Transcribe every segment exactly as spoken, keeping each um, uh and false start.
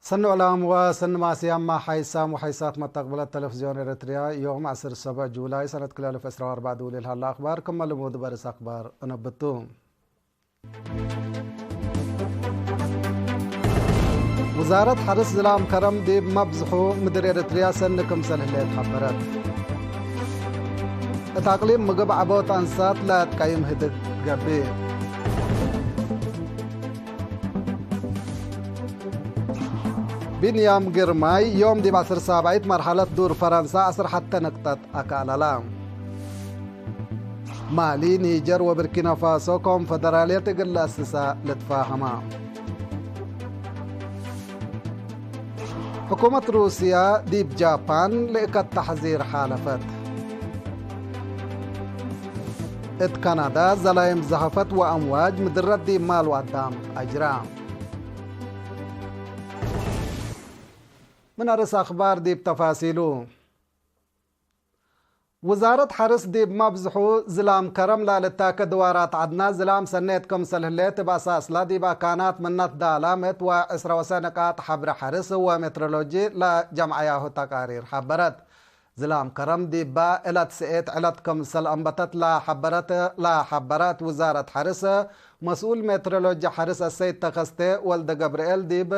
ሰኒ ዕላም ወሰኒ ማስያማ ሓይሳም ወሓይሳት መተቅብለት ተለፍዝዮን ኤረትርያ፣ ዮም ዐስር ሰብዕ ጁላይ ሰነት ክልኤ አልፍ ዕስራ ወአርበዕ ዱል ለሀላ አክባር ክመ ልሙድ በርስ አክባር እነብቱ። ውዛረት ሐርስ ዝላም ከረም ዲብ መብዝሑ ምድር ኤረትርያ ሰኒ ክምሰል ህሌት ሐበረት። እት አቅሊም ምግብ ዐቦት አንሳት ለአትቀይም ህድግ ገብእ። ቢንያም ግርማይ ዮም ዲብ ዐስር ሳብዐይት መርሐለት ዱር ፈረንሳ ዐስር ሐተ ንቅጠት አካለላ። ማሊ፣ ኒጀር ወብርኪናፋሶ ኮንፈደራልየት እግል ለአስሳ ልትፋሀማ። ሕኩመት ሩስያ ዲብ ጃፓን ልእከት ተሕዚር ሓለፈት። እት ካናዳ፣ ዘላይም ዘሀፈት ወአምዋጅ ምድረት ዲብ ማል ወአዳም አጅራ። ምን አርስ አክባር ዲብ ተፋሲሉ። ውዛረት ሐርስ ዲብ መብዝሑ ዝላም ከረም ላልታከ ድዋራት ዐድና፣ ዝላም ሰኔት ክምሰል ህሌት እብ አሳስላ ዲብ አካናት ምነት ዳላመት ወዕስራ ወሰ ንቃጥ ሐብረ ሐርስ ወሜትሮሎጂ ለጀምዐያሁ ተቃሪር ሐበረት። ዝላም ከረም ዲባ እለት ሰኤት ዕለት ክምሰል አንበተት ለሐበረት፣ ለሐበረት ውዛረት ሐርስ፣ መስኡል ሜትሮሎጂ ሐርስ አሰይድ ተከስቴ ወልደ ገብርኤል ዲብ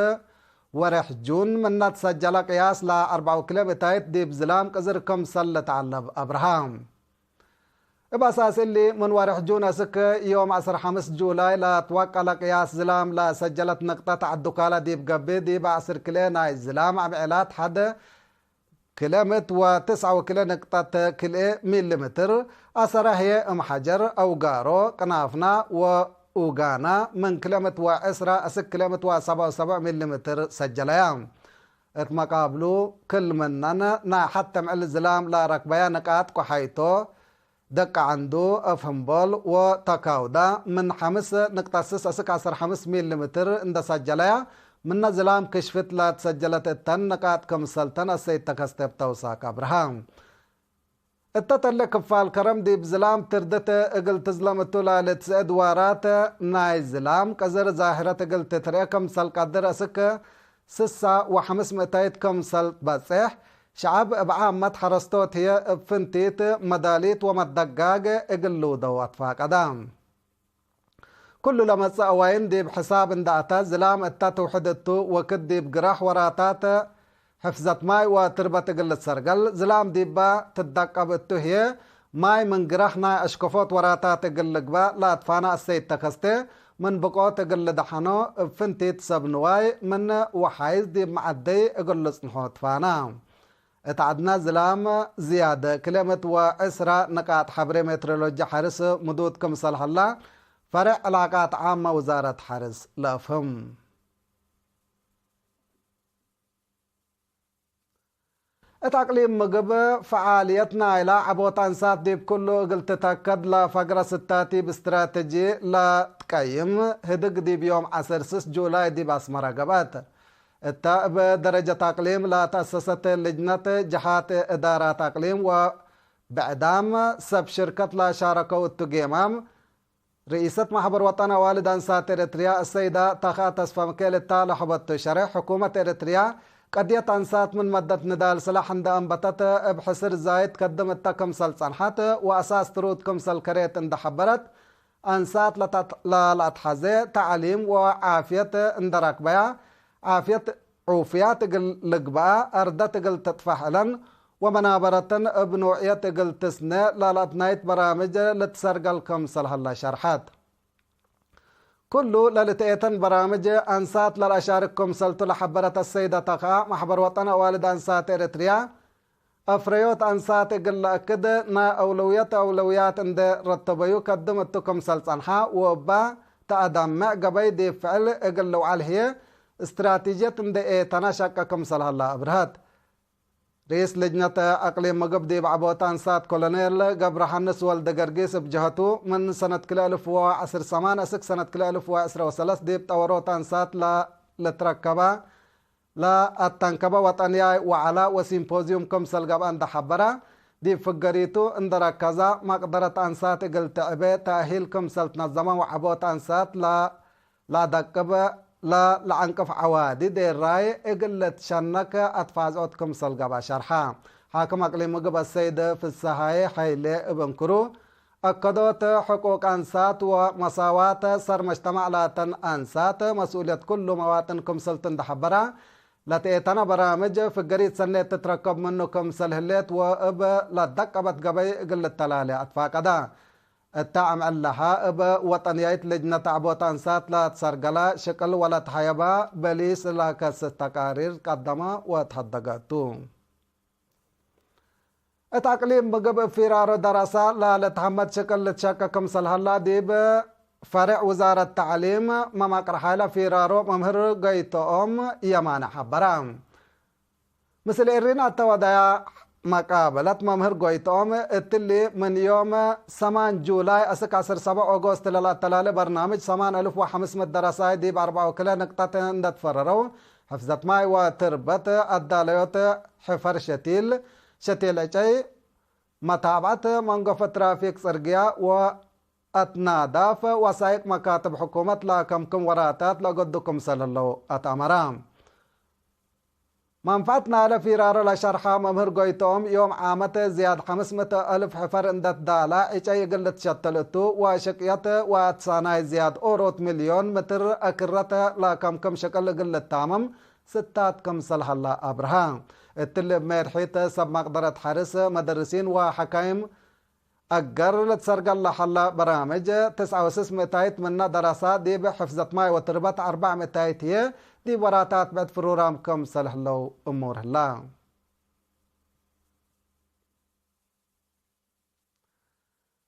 ወሬሕ ጁን ምነ ትሰጀለ ቅያስ ለአርበዕ ወክልኤ ምእታይት ዲብ ዝላም ቅዝር ክምሰል ልትዐለብ አብርሃ። እብ አሳስ እሊ፣ ምን ወሬሕ ጁን አስክ ዮም ዐስር ሐምስ ጁላይ ለትወቀለ ቅያስ ዝላም ለሰጀለት ንቅጠት ዐዱካለ ዲብ ገብእ፣ ዲብ ዐስር ክልኤ ናይ ዝላም አምዔላት ሐድ ክልኤ ምእት ወትስዐ ወክልኤ ንቅጠት ክልኤ ሚሊ ምትር አሰረ ህዬ፣ እም ሐጀር፣ አውጋሮ፣ ቅናፍና ወኡጋና ምን ክልኤ ምእት ወዕስራ እስክ ክልኤ ምእት ወሰብዓ ወሰብዕ ሚሊ ምትር ሰጀለያ። እት መቃብሉ፣ ክል ምነን ናይ ሐቴ ምዕል ዝላም ለረክበያ ንቃጥ ቆሓይቶ፣ ደቀ ዐንዱ፣ አፍህምቦል ወተካውዳ ምን ሐምስ ንቅጠት ስስ እስክ ዐስር ሐምስ ሚሊ ምትር እንደ ሰጀለያ፣ ምነ ዝላም ክሽፍት ለትሰጀለት እተን ንቃጥ ክምሰልተን አሰይድ ተከስተ እብ ተውሳክ አብርሃ። እተ ተለ ክፋል ከረም ዲብ ዝላም ትርድት እግል ትዝለም እቱ ላልትስእድ ዋራት ናይ ዝላም ቀዝር ዛህረት እግል ትትርኤ ክምሰል ቀድር እስክ ስሳ ወሐምስ ምእታይት ክምሰል ትበጽሕ፣ ሸዐብ እብ ዓመት ሐረስቶት ህዬ እብ ፍንቲት መዳሊት ወመትደጋግ እግል ልውደው አትፋቀደ። ኩሉ ለመጽእ አዋይን ዲብ ሕሳብ እንደ አተ፣ ዝላም እተ ትውሕድ እቱ ወክድ ዲብ ግራሕ ወራታት ሕፍዘት ማይ ወትርበት እግል ልትሰርገል፣ ዝላም ዲባ ትደቀብ እቱ ህዬ፣ ማይ ምን ግራሕ ናይ አሽከፎት ወራታት እግል ልግበእ ለአትፋነ አሰይድ ተከስቴ፣ ምን ብቆት እግል ልደሐኖ፣ እብ ፍንቲት ሰብ ንዋይ ምን ወሓይዝ ዲብ መዐደይ እግል ልጽንሖ ትፋነ። እት ዐድነ ዝላም ዝያደ ክልኤ ምእት ወዕስራ ንቃጥ ሐብሬ ሜትሮሎጂ ሐርስ ምዱድ ክምሰል ሀላ፣ ፈሬዕ ዕላቃት ዓመ ውዛረት ሐርስ ለአፍህም። እት አቅሊም ምግብ፣ ፈዓልየት ናይላ ዐቦት አንሳት ዲብ ኩሉ እግል ትተከድ ለፈግረ ስታቲብ እስትራተጂ ለትቀይም ህድግ ዲብ ዮም ዐስር ስስ ጁላይ ዲብ አስመረ ገብአት። እተ እብ ደረጀት አቅሊም ለተአሰሰት ልጅነት ጀሃት እዳራት አቅሊም ወብዕዳም ሰብ ሽርከት ለሻረከው እቱ ጌማም፣ ርኢሰት ማሕበር ወጠን አዋልድ አንሳት ኤረትርያ አሰይዳ ተኽአ ተስፋሚካኤል እታ ለሀበቱ ሸሬሕ፣ ሕኩመት ኤረትርያ ቀድየት አንሳት ምን መደት ንዳል ስላሕ እንደ አንበተት፣ እብ ሕስር ዛይድ ከድም እተ ክምሰል ጸንሐት ወአሳስ ትሩድ ክምሰል ከሬት እንደ ሐበረት፣ አንሳት ለተት-፣ ለለአትሐዜ ተዕሊም ወዓፍየት እንደ ረክበያ፣ ዓፍየት ዑፍያት እግል ልግበአ፣ አርደት እግል ትጥፋሕ እለን ወመናበረተን እብ ኖዕየት እግል ትስነ ላለአትናይት በራምጅ ልትሰርገል ክምሰል ሀለ ሸርሐት። ኩሉ ለልትኤተን በራምጅ አንሳት ለለአሻርክ ክምሰልቱ ለሐበረት አሰይደ ተኽአ፣ ማሕበር ወጠን አዋልድ አንሳት ኤረትርያ፣ አፍረዮት አንሳት እግል ለአክድ ናይ አውለውየት አውለውያት እንዴ ረተበዩ ከድም እቱ ክምሰል ጸንሐ ወእባ ተአዳምዕ ገበይ ዲብ ፍዕል እግል ልውዓል ህዬ፣ እስትራቲጅየት እንዴ ኤተነ ሸቀ ክምሰል ሀላ አብርሀት። ርኢስ ልጅነት አቅሊም ምግብ ዲብ ዐቦት አንሳት ኮሎኔል ገብረሐንስ ወልደገርጊስ እብ ጀሀቱ፣ ምን ሰነት ክልኤ አልፍ ወዐስር ሰማን እስክ ሰነት ክልኤ አልፍ ወዕስረ ወሰለስ ዲብ ጠወሮት አንሳት ለልትረከበ ለአተንከበ ወጠንያይ ወዐላ ወሲምፖዝዩም ክምሰል ገብአ እንደ ሐበረ፣ ዲብ ፍገሪቱ እንደ ረከዘ፣ መቅደረት አንሳት እግል ትዕቤ ተእሂል ክምሰል ትነዘመ ወዐቦት አንሳት ለ-፣ ለአደቅብ ለለዐንቅፍ ዐዋዲ ዴራይ እግል ልትሸነክ አትፋዝዖት ክምሰል ገብአ ሸርሐ። ሓክም አቅሊም ምግብ አሰይድ ፍሰሃዬ ሐይሌ እብ እንክሩ፣ አከዶት ሕቁቅ አንሳት ወመሳዋት ሰር መጅተማዕ ላተን አንሳት መስኡልየት ኩሉ መዋጥን ክምሰልቱ እንደ ሐበረ፣ ለትኤተነ በራምጅ ፍገሪት ሰኔት ትትረከብ ምኑ ክምሰል ህሌት ወእብ ለደቀበት ገበይ እግል ልተላሌ አትፋቀደ። እተ አምዕል ለሀ እብ ወጠንያይት ልጅነት አዕቦት አንሳት ለትሰርገለ ሽቅል ወለትሀየበ በሊስ ለከስስ ተቃሪር ቀደመ ወትሀደገ ቱ። እት አቅሊም ምግብ እብ ፊራሮ ደረሰ ለልትሀመድ ሽቅል ልትሸቀ ክምሰል ሀላ ዲብ ፈሬዕ ውዛረት ተዕሊም መማቅር ሓይለ ፊራሮ መምህር ገይቶኦም የማነ ሐበረ። ምስል ኤሪን አተወደያ መቃበለት መምህር ጎይቶም እትሊ ምን ዮም ሰማን ጁላይ አስክ ዐስር ሰበዕ ኦጎስት ለለአተላሌ በርናምጅ ሰማን አልፍ ወሐምስ ምእት ደረሳይ ዲብ አርበዕ ወክልኤ ንቅጠት እንደ ትፈረረው፣ ሕፍዘት ማይ ወትርበት፣ አዳለዮት ሕፈር ሸቲል፣ ሸቲል ዕጨይ፣ መታብዐት መንገፎ ትራፊክ ጽርግያ ወአትናዳፍ ወሳይቅ መካትብ ሕኩመት ለከምክም ወራታት ለአገዱ ክምሰል ህለው አትአመረ። መንፈዐት ናይለ ፊራሮ ለሸርሐ መምህር ጎይቶም፣ ዮም ዓመት ዝያድ ሐምስ ምእት አልፍ ሕፈር እንደ ትዳላ ዕጨይ እግል ልትሸተል እቱ፣ ወሽቅየት ወአትሳናይ ዝያድ ኦሮት ሚልዮን ምትር አክረት ለከምክም ሽቅል እግል ልታመም ስታት ክምሰል ሀላ አብርሀ። እትሊ እብ ሜርሒት ሰብ መቅደረት ሐርስ፣ መደርሲን ወሐካይም፣ አገር ልትሰርገል ለሀለ በራምጅ፣ ትስዐ ወስስ ምእታይት ምነ ደረሳ ዲብ ሕፍዘት ማይ ወትርበት፣ አርበዕ ምእታይት ህዬ ዲብ ወራታት ብዕድ ፍሩራም ክምሰል ህለው እሙር ህላ።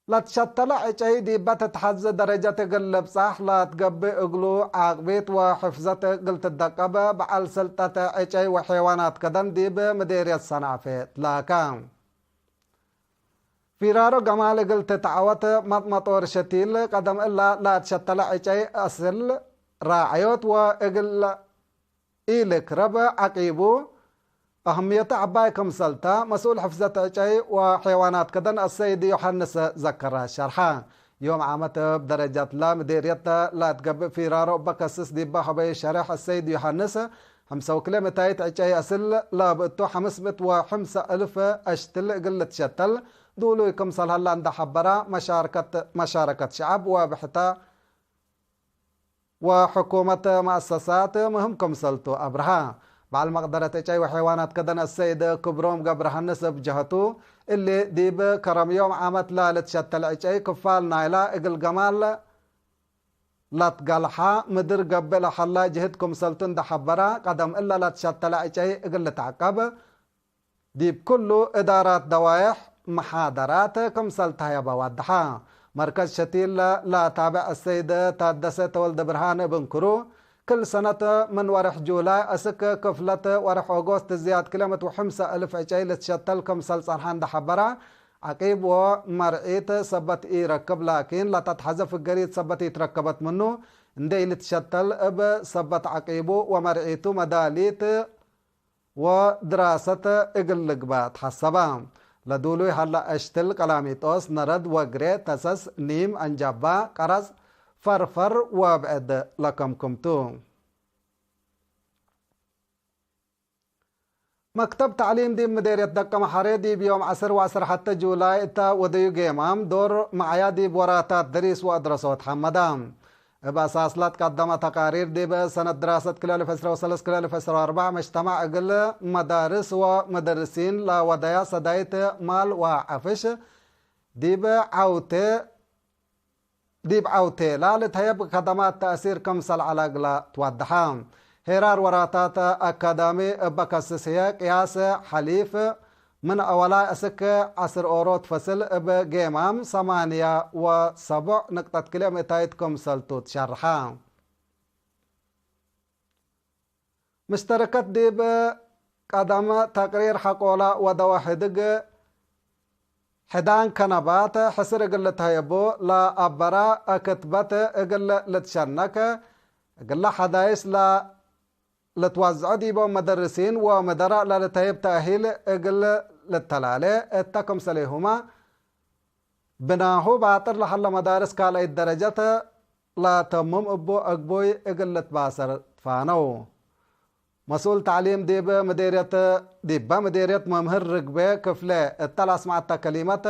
ለትሸተለ ዕጨይ ዲበ ትትሐዜ ደረጀት እግል ልብጻሕ ለትገብእ እግሉ፣ ዓቅቢት ወሕፍዘት እግል ትደቀብ፣ በዐል ስልጠት ዕጨይ ወሐይዋናት ከደን ዲብ ምዴርየት ሰናፌ ትላከ። ፊራሮ ገማል እግል ትትዐወት መጥመጦር ሸቲል ቀደም እላ ለትሸተለ ዕጨይ አስል ራዕዮት ወእግል ኢልክረብ ዐቂቡ አህምየቱ ዐባይ ክምሰልተ መስኡል ሕፍዘት ዕጨይ ወሐይዋናት ከደን አሰይድ ዮሐንስ ዘከረ ሸርሐ። ዮም ዓመት እብ ደረጃት ለምዴርየት ለትገብእ ፊራሮ እበ ከስስ ዲበ ሀበዩ ሸሬሕ አሰይድ ዮሐንስ፣ ሐምሰ ወክልኤ ምእታይት ዕጨይ አስል ለብእቱ ሐምስ ምእት ወሐምሰ እልፍ አሽትል እግል ልትሸተል ዱሉይ ክምሰል ሀላ እንደ ሐበረ፣ መሻርከት፣ መሻረከት ሸዐብ ወብሕተ ወሕኩመት መአሰሳት ምህም ክምሰልቱ አብርሀ። በዐል መቅደረት ዕጨይ ወሐይዋናት ከደን አሰይድ ክብሮም ገብረሃንስ እብ ጀሀቱ፣ እሊ ዲብ ከረም ዮም ዓመት ለልትሸተል ዕጨይ ክፋል ናይላ እግል ገማል ለትገልሐ ምድር ገብእ ለሀላ ጅህድ ክምሰልቱ እንደ ሐበረ፣ ቀደም እለ ለትሸተለ ዕጨይ እግል ልትዐቀብ፣ ዲብ ኩሉ እዳራት ደዋየሕ መሓደራት ክምሰል ተህየበ ወደሐ። መርከዝ ሸቲል ለታብዕ አሰይድ ታደሰ ተወልደ ብርሃን እብ እንክሩ፣ ክል ሰነት ምን ወርሕ ጁላይ አስክ ክፍለት ወርሕ ኦጎስት ዝያድ ክልኤ ምእት ወሐምሰ እልፍ ዕጨይ ልትሸተል ክምሰል ጸንሐ እንደ ሐበረ፣ ዐቂብ ወመርዒት ሰበት ኢረክብ፣ ላኪን ለተትሐዘ ፍገሪት ሰበት ኢትረከበት ምኑ፣ እንዴ ኢልትሸተል እብ ሰበት ዐቂቡ ወመርዒቱ መዳሊት ወድራሰት እግል ልግበእ ተሐሰበ። ለዱሉይ ሀለ አሽትል ቀላሚጦስ፣ ነረድ፣ ወግሬ፣ ተሰስ፣ ኒም፣ አንጃባ፣ ቀረጽ፣ ፈርፈር ወብዕድ ለከምክም ቱ። መክተብ ተዕሊም ዲብ ምዴርየት ደቀ መሐሬ ዲብ ዮም ዐስር ወዐስር ሐተ ጁላይ እተ ወደዩ ጌማም ዶር መዓያ ዲብ ወራታት ደሪስ ወአድረሶት ሐመደ። እብ አሳስ ለትቀደመ ተቃሪር፣ ዲብ ሰነት ድራሰት ክልኤ አልፍ ዕስራ ወሰለስ ክልኤ አልፍ ዕስራ ወአርበዕ መጅተማዕ እግል መዳርስ ወመደርሲን ለወደያ ሰዳይት ማል ወዐፍሽ፣ ዲብ ዐውቴ፣ ዲብ ዐውቴ ላልትሀየብ ከደማት ተእሲር ክምሰል ዐለ እግለ ትወደሐ። ሄራር ወራታት አካዳሚ እበ ከስስ ህዬ፣ ቅያስ ሐሊፍ፣ ምን አወላይ እስክ ዐስር ኦሮት ፈስል እብ ጌማም ሰማንያ ወሰቦዕ ንቅጠት ክልኤ ምእታይት ክምሰልቱ ትሸርሐ። ምሽተረከት ዲብ ቀደም ተቅሪር ሐቆለ ወደወ ሕድግ ሕዳን ከነባት ሕስር እግል ልትሀየቡ ለአበረ ክትበት እግል ልትሸነክ እግለ ሐዳይስ ለ- ልትወዝዖ ዲቦም መደርሲን ወመደረ ለልተይብ ተእሂል እግል ልተላሌ እተ ክምሰሌሁመ፣ ብናሁ ባጥር ለሀለ መዳርስ ካልአይት ደረጀት ለተምም እቡ አግቡይ እግል ልትባሰር ትፋነው። መስኡል ተዕሊም ዲብ ምዴርየት፣ ዲበ ምዴርየት መምህር ርግቤ ክፍሌ እተ ለአስመዐተ ከሊመት፣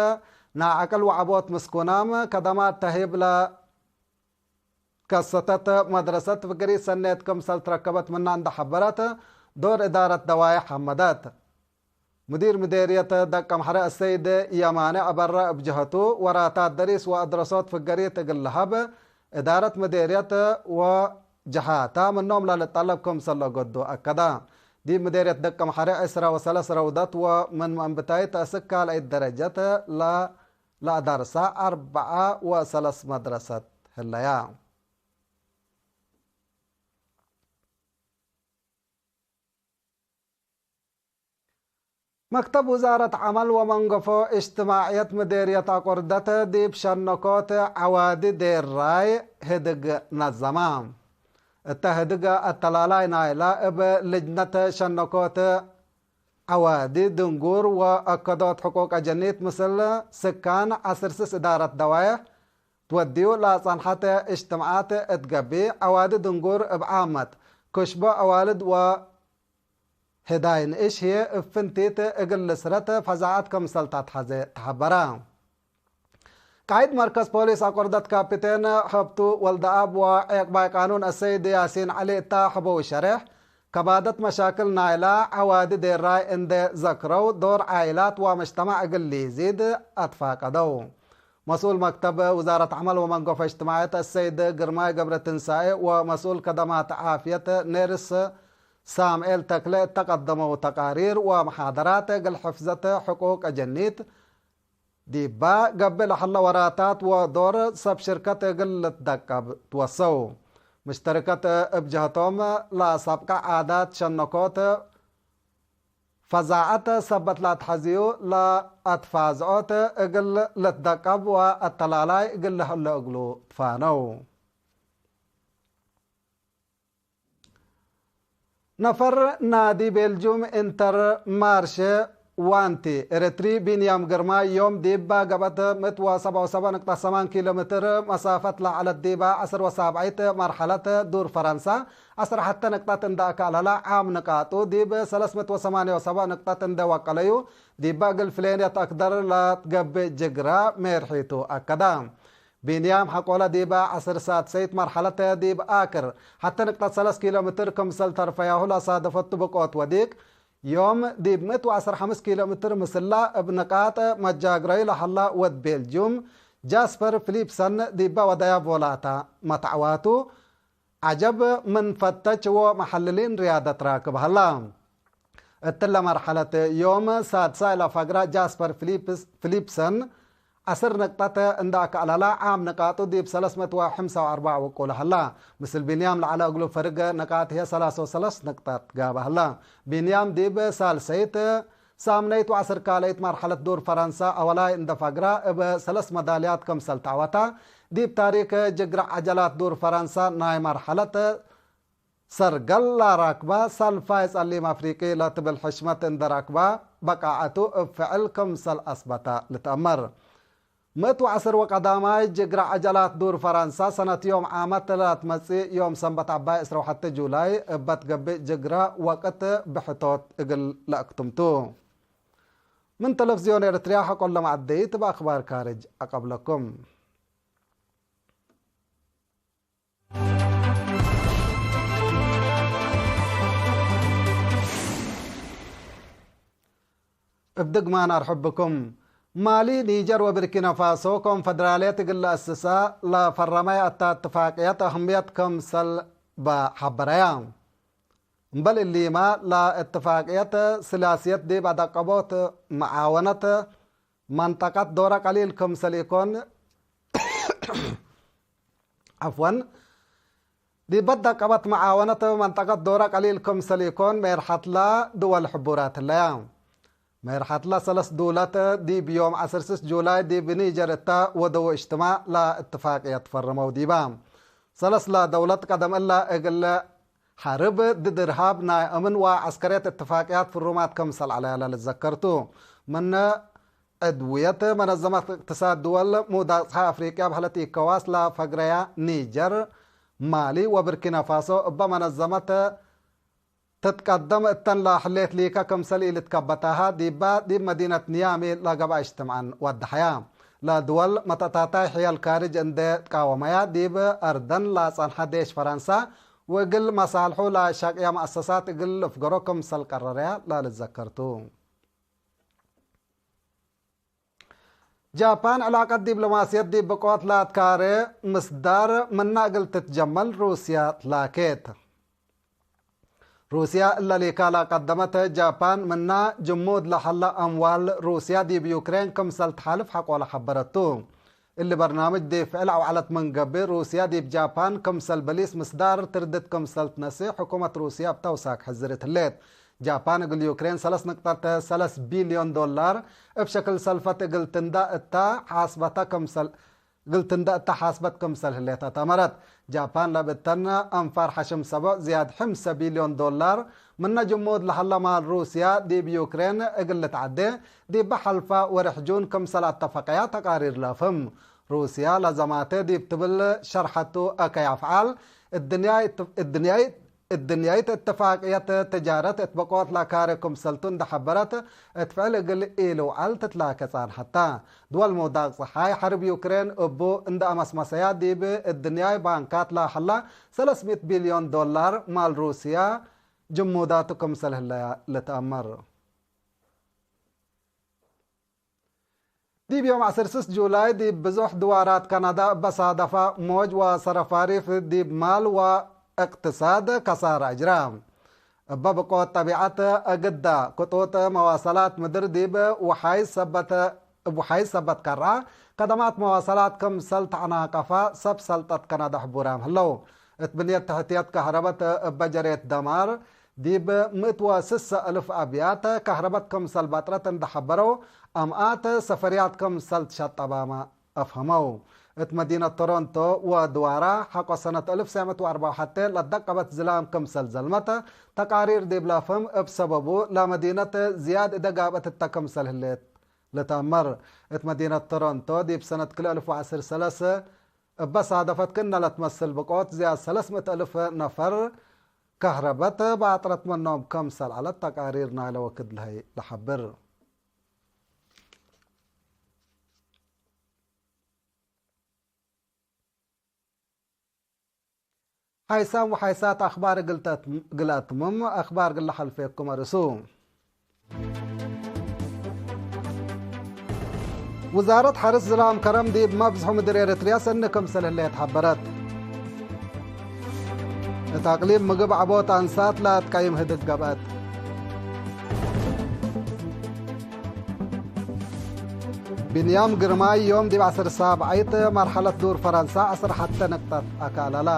ናይ ዐቅል ወዐቦት ምስኩናም ከደማት ተህይብ ለከሰተት መድረሰት ፍግሪት ሰኔት ክምሰል ትረከበት ምና እንደ ሐበረት፣ ዶር እዳረት ደዋዬሕ ሐመደት። ሙዲር ምዴርየት ደቀምሐረ አሰይድ የማነ አበረ እብ ጀሀቱ፣ ወራታት ደሪስ ወአድረሶት ፍገሪት እግል ለሀብ፣ እዳረት ምዴርየት ወጀሃታ ምኖም ለልጠለብ ክምሰል ለገዱ አከደ። ዲብ ምዴርየት ደቀምሐረ ዕስረ ወሰለስ ረውደት ወምን መንብታይት አስክ ካልአይት ደረጀት ለ-፣ ለአዳርሳ አርበዓ ወሰለስ መድረሰት ህለያ። መክተብ ውዛረት ዐመል ወመንገፎ እጅትማዕየት ምዴርየት አቆርደት ዲብ ሸነኮት ዐዋዲ ዴራይ ህድግ ነዘመ። እተ ህድግ አተላላይ ናይለ እብ ልጅነት ሸነኮት ዐዋዲ ድንጉር ወአከዶት ሕቁቅ አጀኒት ምስል ስካን ዐስር ስስ እዳረት ደዋዬሕ ትወድዩ ለጸንሐት እጅትምዓት እት ገብእ፣ ዐዋዲ ድንጉር እብ ዓመት፣ ክሽቦ አዋልድ ወህዳይ ንእሽ ህዬ እብ ፍንቲት እግል ልስረት ፈዛዐት ክምሰል ተአትሐዜ ተሐበረ። ቃይድ መርከዝ ፖሊስ አቆርደት ካፒቴን ሐብቱ ወልደአብ ወዔቅባይ ቃኑን አሰይድ ያሲን ዐሊ እተ ሐበው ሸሬሕ፣ ከባደት መሻክል ናይላ ዐዋዲ ዴራይ እንዴ ዘክረው፣ ዶር ዓኢላት ወመጅተማዕ እግል ሊዚድ አትፋቀደው። መስኡል መክተብ ውዛረት ዐመል ወመንገፎ እጅትማዕየት አሰይድ ግርማይ ገብረትንሳኤ ወመስኡል ከደማት ዓፍየት ኔርስ ሳምኤል ተክለ እተ ቀደመው ተቃሪር ወመሓደራት እግል ሕፍዘት ሕቁቅ አጀኒት ዲባ ገብእ ለሀለ ወራታት ወዶር ሰብ ሽርከት እግል ልትደቀብ ትወሰው። ምሽተርከት እብ ጀህቶም ለሰብቀ ዓዳት ሸነኮት ፈዛዐት ሰበት ለአትሐዝዩ ለአትፋዝዖት እግል ልትደቀብ ወአተላላይ እግል ለሀለ እግሉ ትፋነው። ነፈር ናዲ ቤልጁም ኢንተር ማርሼ ዋንቲ ኤረትሪ ቢንያም ግርማይ ዮም ዲባ ገብአት ምእት ወሰብዓ ወሰብዓ ንቅጠት ሰማን ኪሎ ሜትር መሳፈት ለዐለት ዲባ ዐስር ወሳብዐይት መርሐለት ዱር ፈረንሳ ዐስር ሐተ ንቅጠት እንደ አካለለ ዓም ንቃጡ ዲብ ሰለስ ምእት ወሰማንየ ወሰብዓ ንቅጠት እንደ ወቀለዩ ዲባ እግል ፍሌንየት አክደር ለትገብእ ጅግራ ሜርሒቱ አከዳ። ቢንያም ሐቆለ ዲበ ዐስር ሳድሰይት መርሐለት ዲብ አክር ሐተ ንቅጠት ሰለስ ኪሎ ሜትር ክምሰል ተርፈያሁ ለአሳደፈቱ ብቆት ወዲቅ ዮም ዲብ ምእት ወዐስር ሐምስ ኪሎ ሜትር ምስላ እብ ንቃጥ መጃግረዩ ለሀላ ወድ ቤልጁም ጃስፐር ፊሊፕሰን ዲበ ወደያ ቮላታ መትዐዋቱ ዐጀብ ምን ፈተች ወመሐልሊን ርያደት ራክብ ሀላ። እትለ መርሐለት ዮም ሳድሳ እለ ፈግራ ጃስፐር ፊሊፕስ-፣ ፊሊፕሰን ዐስር ንቅጠት እንደ አከአለላ ዓም ንቃጡ ዲብ ሰለስ ምእት ወሐምሳ ወአርበዕ ውቁለ ሀላ። ምስል ቢንያም ለዐለ እግሉ ፈርግ ንቃጥ ህዬ ሰላስ ወሰለስ ንቅጠት ጋበ ሀላ። ቢንያም ዲብ ሳልሰይት ሳምነይት ወዐስር ካልአይት መርሐለት ዱር ፈረንሳ አወላይ እንደ ፈግራ እብ ሰለስ መዳልያት ክምሰል ተዐወታ። ዲብ ታሪክ ጅግረ ዐጀላት ዱር ፈረንሳ ናይ መርሐለት ሰርገል ለራክባ ሳልፋይ ጸሊም አፍሪቂ ለትብል ሕሽመት እንደ ራክባ በቃዐቱ እብ ፍዕል ክምሰል አስበተ ልትአመር። ምእት ወዐስር ወቀዳማይ ጅግረ ዐጀላት ዱር ፈረንሳ ሰነት ዮም ዓመት ለትመጽእ ዮም ሰንበት ዐባይ ዕስራ ወሐተ ጁላይ እበ ትገብእ ጅግረ ወቅት ብሕቶት እግል ለአክትምቱ። ምን ተለፍዝዮን ኤረትርያ ሐቆለ መዐደይት እብ አክባር ካርጅ አቀብለኩም። እብ ድግማን አርሕብኩም። ማሊ፣ ኒጀር ወብርኪናፋሶ ኮንፈደራልየት እግል ለአስሳ ለፈረመየ እተ እትፋቅየት አህምየት ክምሰል በ ሐበረያ። እምበል እሊመ፣ ለእትፋቅየት ስላስየት ዲብ አደቀቦት መዓወነት መንጠቀት ዶረ ቀሊል ክምሰል ኢኮን፣ ዐፍወን፣ ዲብ አደቀበት መዓወነት መንጠቀት ዶረ ቀሊል ክምሰል ኢኮን፣ ሜርሐትለ ድወል ሕቡራት ህለያ። ሜርሐትለ ሰለስ ዱለት ዲብ ዮም ዐስር ስስ ጁላይ ዲብ ኒጀር እተ ወደው እጅትማዕ ለእትፋቅየት ፈርመው ዲባ። ሰለስ ለደውለት ቀደም እለ እግል ሐርብ ድድ እርሃብ ናይ አምን ወዐስከርየት እትፋቅያት ፍሩማት ክምሰል ዐለያ ለልትዘከር ቱ። ምን ዕድውየት መነዘመት እቅትሳድ ድወል ሙዳቅጽሐ አፍሪቅያ በህለት ኢኮዋስ ለፈግረያ ኒጀር፣ ማሊ ወብርኪናፋሶ እበ መነዘመት ትትቀደም እተን ለሕሌት ሊከ ክምሰል ኢልትከበታሀ ዲባ ዲብ መዲነት ንያሜ ለገብአ እጅትምዐን ወደሐያ። ለድወል መተእታታይ ሕያል ካርጅ እንዴ ትቃወመያ ዲብ አርደን ለጸንሐ ዴሽ ፈረንሳ ወእግል መሳልሑ ለሸቅያ መአሰሳት እግል ልፍገሮ ክምሰል ቀረረያ ለልትዘከር ቱ። ጃፓን ዕላቀት ዲብሎማስየት ዲብ ብቆት ለአትካሬ ምስዳር ምና እግል ትትጀመል ሩስያ ትላኬት። ሩስያ እለ ሊካ ለቀደመት ጃፓን ምና ጅሙድ ለሀለ አምዋል ሩስያ ዲብ ዩክሬን ክምሰል ተሓልፍ ሐቆለ ሐበረቱ። እሊ በርናምጅ ዲብ ፍዕል አውዐለት ምን ገብእ ሩስያ ዲብ ጃፓን ክምሰል በሊስ ምስዳር ትርድት ክምሰል ትነስእ ሕኩመት ሩስያ እብ ተውሳክ ሕዝርት ህሌት። ጃፓን እግል ዩክሬን ሰለስ ንቅጠት ሰለስ ቢልዮን ዶላር እብ ሸክል ሰልፈት እግል ትንዳ እታ ሓስበተ ክምሰል፣ እግል ትንዳ እታ ሓስበት ክምሰል ህሌት አተመረት። ጃፓን ለብተን አንፋር ሐሽም ሰቦዕ ዝያድ ሕምሰ ቢልዮን ዶላር ምነ ጅሙድ ለሀለ ማል ሩስያ ዲብ ዩክሬን እግል ልትዐዴ ዲበ ሐልፋ ወርሕ ጁን ክምሰል አተፈቀያ ተቃሪር ለአፍህም። ሩስያ ለዘማተ ዲብ ትብል ሸርሐቱ አከይ አፍዓል እድንያይ፣ እድንያይ እድንያይት እትፋቅየት ትጃረት እት በቆት ለካሬ ክምሰልቱ እንደ ሐበረት፣ እት ፍዕል እግል ኢልውዓል ትትላከ ጻንሐታ። ድወል ምውዳቅ ጸሓይ ሐርብ ዩክሬን እቡ እንደ አመስመሰያ ዲብ እድንያይ ባንካት ለሀላ ሰለስ ምእት ቢልዮን ዶላር ማል ሩስያ ጅሙዳቱ ክምሰል ህለያ ልትአመር። ዲብ ዮም ዐስር ስስ ጁላይ ዲብ ብዙሕ ድዋራት ካናዳ እበ ሳደፋ ሞጅ ወሰረፋሪፍ ዲብ ማል ወእቅትሳድ ከሳር አጅራ። እበ ብቆት ጠቢዐት እግዳ ክጡጥ መዋሰላት ምድር ዲብ ውሓይስ ሰበት፣ እብ ውሓይስ ሰበት ከርዐ ከደማት መዋሰላት ክምሰል ተዐናቀፋ ሰብ ሰልጠት ካናዳ ሕቡራም ህለው። እት ብንየት ተሕትየት ከህረበት እበ ጀሬት ደማር ዲብ ምእት ወስሰ እልፍ አብያት ከህረበት ክምሰል በጥረት እንደ ሐበረው፣ አምኣት ሰፈርያት ክምሰል ትሸጠባመ አፍሀመው። እት መዲነት ቶሮንቶ ወድዋራ ሐቆ ሰነት እልፍ ሰዕ ምእት ወአርበዕ ወሐቴ ለደቀበት ዝላም ክምሰል ዘልመት ተቃሪር ዲብ ለአፍህም፣ እብ ሰበቡ ለመዲነት ዝያድ እደ ጋብአት እተ ክምሰል ህሌት ልትአመር። እት መዲነት ቶሮንቶ ዲብ ሰነት ክልኤ እልፍ ወዐስር ሰለስ እበ ሳደፈት ክእነ ለትመስል ብቆት ዝያድ ሰለስ ምእት እልፍ ነፈር ከህረበት በአጥረት ምኖም ክምሰል ዐለት ተቃሪር ናይለ ወክድ ለሀይ ለሐብር። ሓይሳም ወሓይሳት አኽባር እግል ተት-፣ እግል አትምም፣ አኽባር እግል ለሐልፌኩም አርእሱ። ውዛረት ሐርስ ዝላም ከረም ዲብ መብዝሑ ምድር ኤረትርያ ሰኒ ክምሰል ህሌት ሐበረት። እት አቅሊም ምግብ ዐቦት አንሳት ለአትቀይም ህድግ ገብአት። ቢንያም ግርማይ ዮም ዲብ ዐስር ሳብዓይት መርሐለት ዱር ፈረንሳ ዐስር ሐተ ንቅጠት አካለላ።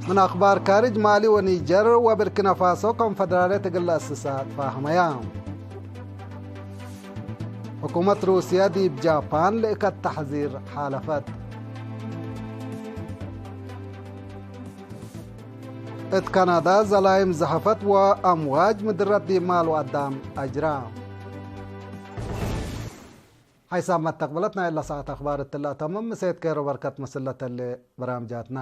ምን አኽባር ካርጅ፣ ማሊ ወኒጀር ወብርኪናፋሶ ኮንፈደራልየት እግል ለአስሳ ትፋህመያ። ሕኩመት ሩስየ ዲብ ጃፓን ልእከት ተሕዚር ሓለፈት። እት ካናዳ ዘላይም ዘሐፈት ወአምዋጅ ምድረት ዲብ ማል ወአዳም አጅራ። ሓይሳም መተቅብለት ናይ እለ ሰዓት አኽባር እትለ አተምም፣ ምሴት ኬሮ በርከት ምስል ለተሌ በራምጃትና።